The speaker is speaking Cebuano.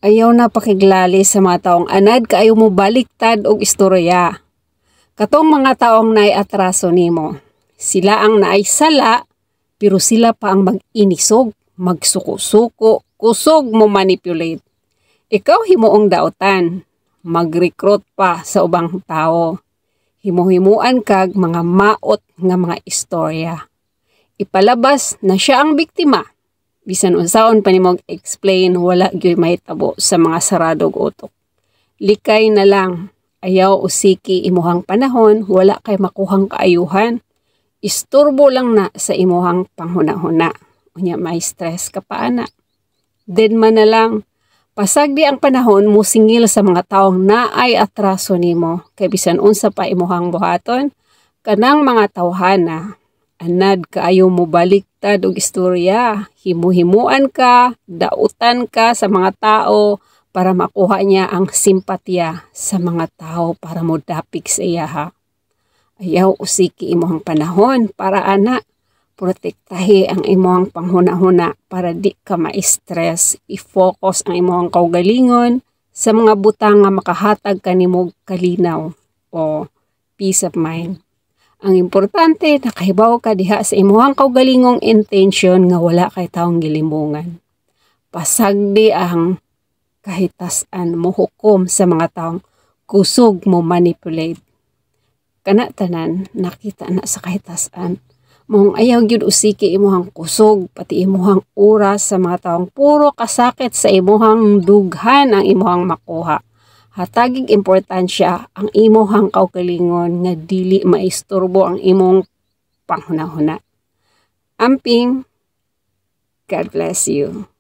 Ayaw na pakiglali sa mga taong anad kaayo mo baliktad og istorya. Katong mga taong naay atraso nimo. Sila ang naay sala, pero sila pa ang mag-inisog, magsuko-suko, kusog mo manipulate. Ikaw himuong daotan, mag-recruit pa sa ubang tao. Himuhimuan kag mga maot nga mga istorya. Ipalabas na siya ang biktima. Bisan unsaon pa nimo explain, wala gyud mahitabo sa mga saradog utok. Likay na lang, ayaw usiki imuhang panahon, wala kay makuhang kaayuhan. Isturbo lang na sa imuhang panghuna-huna. Unya may stress ka pa ana. Deadma na lang. Pasagdi ang panahon mo singil sa mga taong naay atraso nimo kay bisan unsa pa imuhang buhaton, kanang mga tawhana anad kaayo mo baliktad og istorya, himuhimuan ka, dautan ka sa mga tao para makuha niya ang simpatya sa mga tao para mo dapig sa iyaha. Ayaw usiki imuhang panahon para ana. Protektahi ang imuhang panghuna-huna para di ka ma-stress. I-focus ang imuhang kaugalingon sa mga butang nga makahatag kanimo kalinaw o peace of mind. Ang importante, nakahibaw ka diha sa imuhang kaugalingong intention nga wala kay taong gilimbungan. Pasagdi ang kahitasan mo hukom sa mga taong kusog mo manipulate. Kana tanan nakita na sa kahitasan. Maong ayaw gyud usiki imuhang kusog pati imuhang oras sa mga taong puro kasakit sa imuhang dughan ang imuhang makuha. Hatagig importansya ang imuhang kaugalingon nga dili maisturbo ang imong panghunahuna. Amping, God bless you.